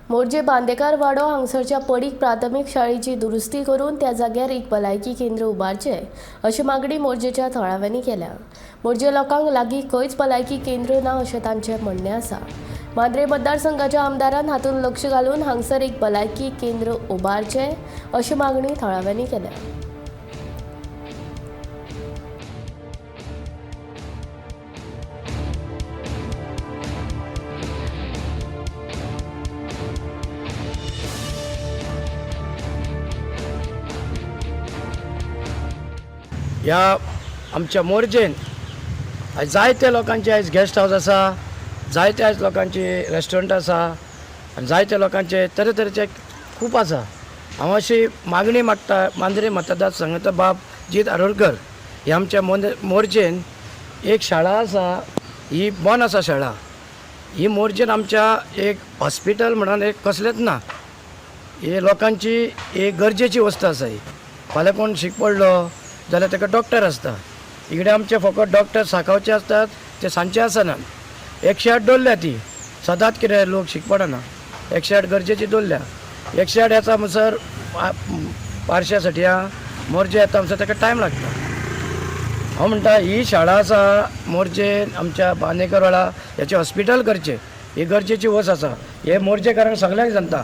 मोरजे बांदेकार वाडो हांगसरच्या पडीक प्राथमीक शाळेची दुरुस्ती करून त्या जाग्यार एक भलायकी केंद्र उबारचें अशी मागणी मोरजेच्या थळाव्यांनी केल्या. मोरजे लोकांक लागीं खंयच भलायकी केंद्र ना अशें तांचें म्हणणें आसा. मांद्रे मतदारसंघाच्या आमदारान हातूंत लक्ष घालून हांगसर एक भलायकी केंद्र उबारचें अशी मागणी थळाव्यांनी केल्या. ह्या आमच्या मोरजेन आयज जायते लोकांचे आयज गेस्ट हावज आसा, जायते आयज लोकांचे रेस्टॉरंट आसा आनी जायते लोकांचे तरेतरेचे खूब आसा. हांव अशी मागणी मागता मांद्रे मतदारसंघाचो बाब जीत आरोलकर हे आमच्या मोरजेन एक शाळा आसा, ही बंद आसा शाळा. ही मोरजेन आमच्या एक हॉस्पिटल म्हणून एक कसलेंच ना. ही लोकांची एक गरजेची वस्त आसा. ही फाल्यां कोण शीक पडलो जाल्यार ताका डॉक्टर आसता. इकडे आमचे फकत डॉक्टर साकावचे आसतात, ते सांजचे आसनात. 108 दवरल्या ती सदांच कितें लोक शीक पडना. 108 गरजेची दवरल्या. 108 येता म्हणसर पारश्या सटयां मोरजे येता म्हणसर ताका टायम लागता. हांव म्हणटा ही शाळा आसा मोरजे आमच्या बांदेकर वाडा हेचें हॉस्पिटल करचें, ही गरजेची वस्त आसा. हे मोरजेकारांक सगल्यांक जनता.